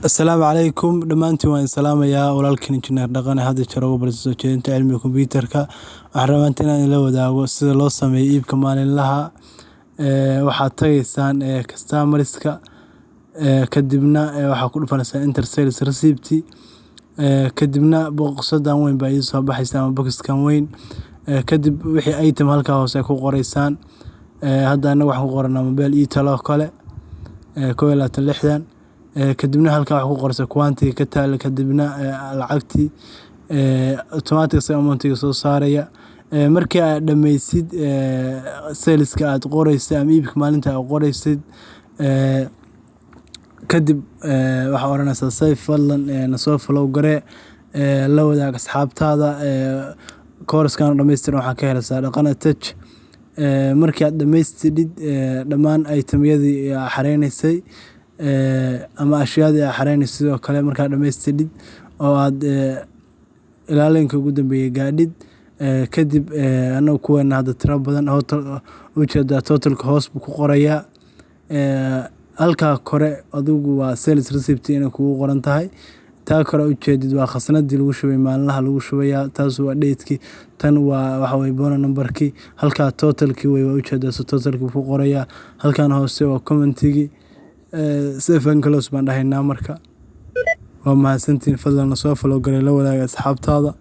Asalaamu calaykum dhammaantiin, waan salaamayaa. Walaalkiin Injineer Dhaqane, hadda jeer ugu bartay soo jeedinta cilmiga kombiyuutarka. Waxaan rabaa maanta inaan ila wadaago sida loo sameeyo iibka maalinlaha. Waxaad tagaysaan customers-ka, kadibna waxaad ku dhufanaysaa "Enter sales receipt". Kadibna boqosadan weyn baa ii soo baxaysa ama box-kan weyn. Kadib wixii item halkaa hoose ku qoraysaan. Hadda anaga waxaan ku qoranaa mobile itel oo kale 2160. Kadibna halkaa waxaa ku qoraysaa quantity ka taala, kadibna lacagtii automatic amount-iga soo saaraya. Markii aad dhammaysid sales-ka aad qoraysay ama iibka maalinta aad qoraysid, kadib waxaa oranaysaa save. Fadlan na soo follow garee, la wadaag asxaabtaada. Course-kan oo dhammaystiran waxaa ka helaysaa Dhaqane Tech. Markii aad dhammaystidid dhammaan item-yadii aad xareynaysay ama ashyaadii aad xareynaysay, sidoo kale markaad dhammaystidid oo aad ilaalinka ugu dambeeyay gaadhid, kadib anagu kuweena hadda tiro badan ujeedaa total-ka hoos buu ku qorayaa. Halkaa kore adigu waa sales receipt inay kugu qoran tahay. Taa kore ujeedid waa khasnadii lagu shubay, maalinlaha lagu shubayaa. Taas waa date-kii, tan waa waxa weye bono number-kii. Halkaa total-kii wey, waa ujeedaa, so total-kii ku qorayaa. Halkan hoose waa comment-igii. Save and close baan dhahaynaa. Marka waa mahadsantihiin. Fadlan na soo follow garee, la wadaaga asxaabtaada.